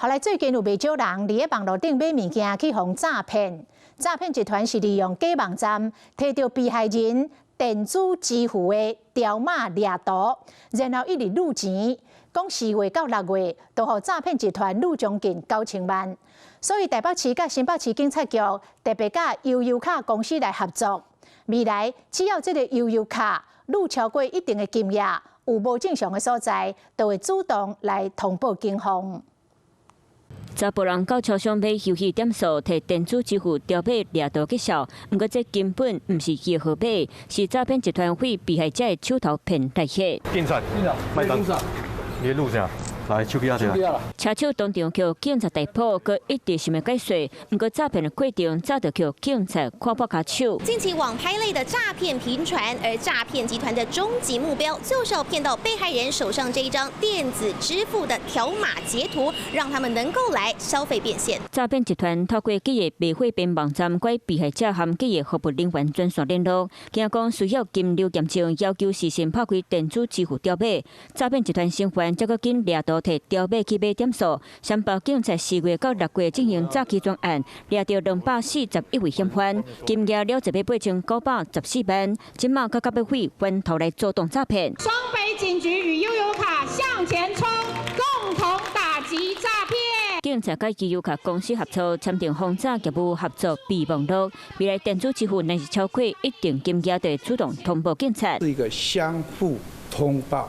後來最近有袂少人佇咧網路頂買物件去予詐騙，詐騙集團是利用假網站提著被害人電子支付的條碼掠圖，然後一直擄錢，講4月到6月都予詐騙集團擄將近9000萬。所以台北市佮新北市警察局特別佮悠遊卡公司來合作，未來只要這个悠遊卡擄超過一定的金額，有無正常的所在，就會主動來通報警方。查埔人到超商買休憩點數，提電子支付條碼掠圖結數，毋過這根本毋是伊的號碼，是詐騙集團對被害者的手頭騙來的。警察，警察，你咧錄啥？來，手機仔這。車手當場予警察逮捕，閣一直想欲解釋，毋過詐騙的過程早就予警察看破跤手。近期網拍類的詐騙頻傳，而詐騙集團的終極目標就是要騙到被害人手上這一張電子支付的條碼截圖，讓他們能夠來消費變現。詐騙集團透過幾个賣貨編網站，拐被害者和幾个服務人員專線聯絡，驚講需要金流驗證，要求事先拍開電子支付條碼。詐騙集團成員才閣緊掠圖提條碼去買點數，三包警察4月到6月進行詐欺專案，掠著241位嫌犯，金額了一筆8914萬，這馬閣較欲會源頭來主動詐騙。雙北警局與悠遊卡向前衝，共同打擊詐騙。警察佮悠遊卡公司合作簽訂防詐業務合作備忘錄，未來電子支付若是超過一定金額，就會主動通報警察。是一個相互通報。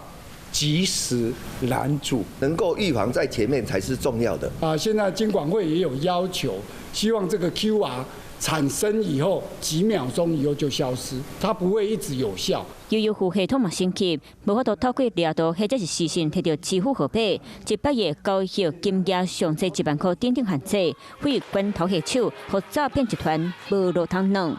及時攔阻，能夠預防在前面才是重要的。啊，現在金管會也有要求，希望這個 QR 產生以後幾秒鐘以後就消失，它不會一直有效。悠遊付系統嘛升級，無法度透過掠圖或者是私訊提著支付號碼，一擺的交易金額上濟1萬箍等等限制，會關頭下手，予詐騙集團無路通攏。